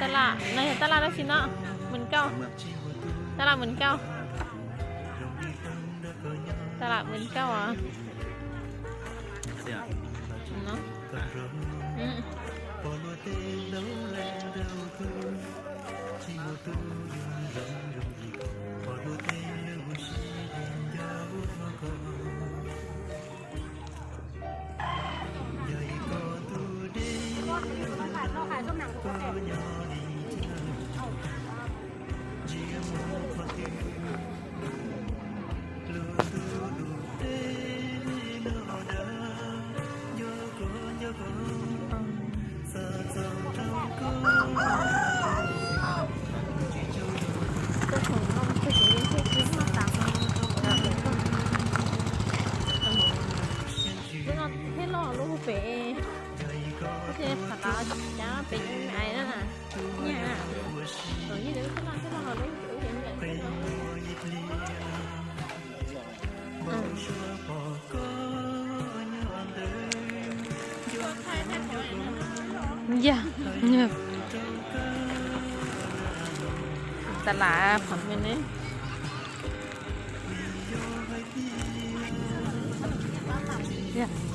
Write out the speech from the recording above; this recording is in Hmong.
Tab laj no yog tab laj dab tsi no? Mười cốc. Tab laj mười cốc. Tab laj mười cốc os. Lub no thiab loj lub pem, thiab qhov qab cab pem ais na. Nyaj na. Nyaj lub thiab loj thiab loj lub. Yog, yog. Tas las phom me ne. Yog.